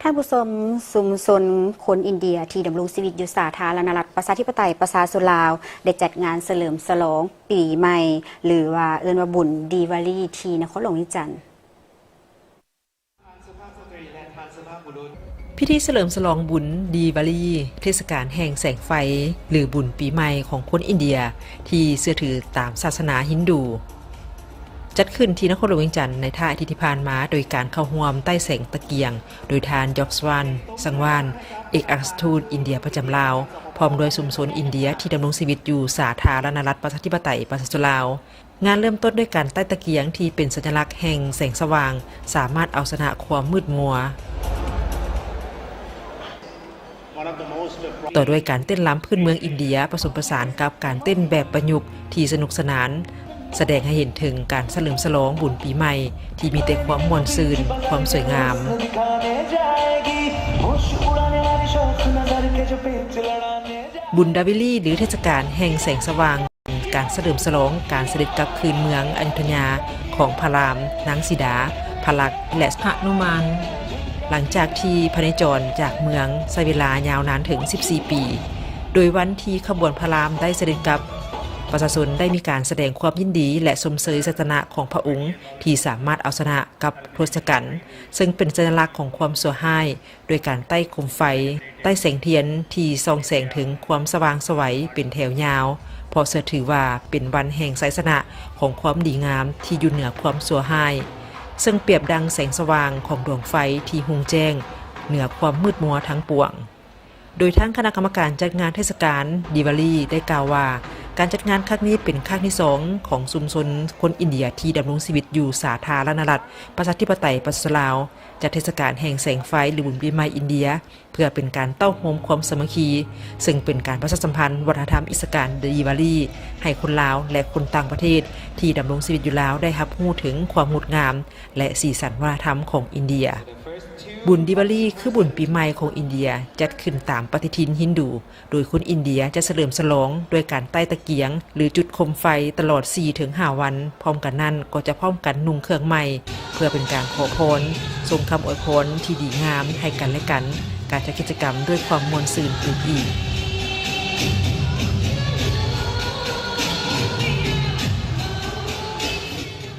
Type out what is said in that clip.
ທ່ານຜູ້ຊົມ, ຊຸມຊົນຄົນອິນເດຍທີ່ດຳລົງຊີວິດຢູ່ສາທາລະນະລັດ ປະຊາທິປະໄຕ ປະຊາຊົນລາວ ໄດ້ຈັດງານສະເຫຼີມສະຫຼອງປີໃໝ່ ຫຼືວ່າເອີ້ນວ່າບຸນດີວາລີ ທີ່ນະຄອນຫຼວງວຽງຈັນ. ພິທີສະເຫຼີມສະຫຼອງບຸນດີວາລີ, ເທດສະການແຫ່ງແສງໄຟ ຫຼື ບຸນປີໃໝ່ຂອງຄົນອິນເດຍທີ່ເຊື່ອຖືຕາມສາສະໜາຮິນດູ ຈັດຂຶ້ນທີ່ນະຄອນຫຼວງວຽງຈັນໃນທ້າຍອາທິດທີ່ຜ່ານມາ ໂດຍການເຂົ້າຮ່ວມໃຕ້ແສງຕະກຽງ ໂດຍທ່ານ ຢອກສະຫວານ ສັງຫວານ ເອກອັກຄະລັດທູດອິນເດຍປະຈຳລາວ ພ້ອມດ້ວຍຊຸມຊົນອິນເດຍທີ່ດຳລົງຊີວິດຢູ່ສາທາລະນະລັດ ປະຊາທິປະໄຕ ປະຊາຊົນລາວ. ງານເລີ່ມຕົ້ນດ້ວຍການໄຕ້ຕະກຽງທີ່ເປັນສັນຍະລັກແຫ່ງແສງສະຫວ່າງ ສາມາດເອົາຊະນະຄວາມມືດມົວ, ຕໍ່ດ້ວຍການເຕັ້ນລຳພື້ນເມືອງອິນເດຍ ປະສົມປະສານກັບການເຕັ້ນແບບປະຍຸກທີ່ສະໜຸກສະໜານ, ສະແດງໃຫ້ເຫັນເຖິງການສະເຫຼີມສະຫຼອງບຸນປີໃໝ່ທີ່ມີແຕ່ຄວາມມ່ວນຊື່ນ, ຄວາມສວຍງາມ. ບຸນດາວາລີ ຫຼື ເທດສະການແຫ່ງແສງສະຫວ່າງ ການສະເຫຼີມສະຫຼອງການສະເດັດກັບຄືນເມືອງອະຍຸດທະຍາຂອງພະລາມ, ນາງສີດາ, ພະລັກ ແລະ ຫະນຸມານ ຫຼັງຈາກທີ່ພະເນຈອນຈາກເມືອງໃຊ້ເວລາຍາວນານເຖິງສິບສີ່ປີ, ໂດຍວັນທີ່ຂະບວນພະລາມໄດ້ສະເດັດກັບ, ປະຊາຊົນໄດ້ມີການສະແດງຄວາມຍິນດີ ແລະ ຊົມເຊີຍໄຊຊະນະຂອງພະອົງທີ່ສາມາດເອົາຊະນະກັບທົດສະກັນ, ເຊິ່ງເປັນສັນຍະລັກຂອງຄວາມຊົ່ວຮ້າຍ ດ້ວຍການໄຕ້ໂຄມໄຟ, ໄຕ້ແສງທຽນທີ່ສ່ອງແສງເຖິງຄວາມສະຫວ່າງໄສວເປັນແຖວຍາວ, ເພາະເຊື່ອຖືວ່າເປັນວັນແຫ່ງໄຊຊະນະຂອງຄວາມດີງາມທີ່ຢູ່ເໜືອຄວາມຊົ່ວຮ້າຍ, ເຊິ່ງປຽບດັ່ງແສງສະຫວ່າງຂອງດວງໄຟທີ່ຮຸ່ງແຈ້ງເໜືອຄວາມມືດມົວທັງປວງ. ໂດຍທາງຄະນະກຳມະການຈັດງານເທດສະການດີວາລີໄດ້ກ່າວວ່າ, ການຈັດງານຄັ້ງນີ້ເປັນຄັ້ງທີສອງຂອງຊຸມຊົນຄົນອິນເດຍທີ່ດຳລົງຊີວິດຢູ່ສາທາລະນະລັດ ປະຊາທິປະໄຕ ປະຊາຊົນລາວ ຈັດເທດສະການແຫ່ງແສງໄຟ ຫຼື ບຸນປີໃໝ່ອິນເດຍ ເພື່ອເປັນການເຕົ້າໂຮມຄວາມສາມັກຄີ, ເຊິ່ງເປັນການປະຊາສຳພັນວັດທະນະທຳເທດສະການດີວາລີ ໃຫ້ຄົນລາວ ແລະ ຄົນຕ່າງປະເທດທີ່ດຳລົງຊີວິດຢູ່ລາວໄດ້ຮັບຮູ້ເຖິງຄວາມງົດງາມ ແລະ ສີສັນວັດທະນະທຳຂອງອິນເດຍ. ບຸນດີວາລີ ຄືບຸນປີໃໝ່ຂອງອິນເດຍ, ຈັດຂຶ້ນຕາມປະຕິທິນຮິນດູ, ໂດຍຄົນອິນເດຍຈະສະເຫຼີມສະຫຼອງດ້ວຍການໄຕ້ຕະກຽງ ຫຼື ຈຸດໂຄມໄຟຕະຫຼອດສີ່ເຖິງຫ້າວັນ. ພ້ອມກັນນັ້ນກໍຈະພ້ອມກັນນຸ່ງເຄື່ອງໃໝ່ ເພື່ອເປັນການຂໍພອນ, ສົ່ງຄຳອວຍພອນທີ່ດີງາມໃຫ້ກັນແລະກັນ, ການຈັດກິດຈະກຳດ້ວຍຄວາມມ່ວນຊື່ນຕື່ມອີກ.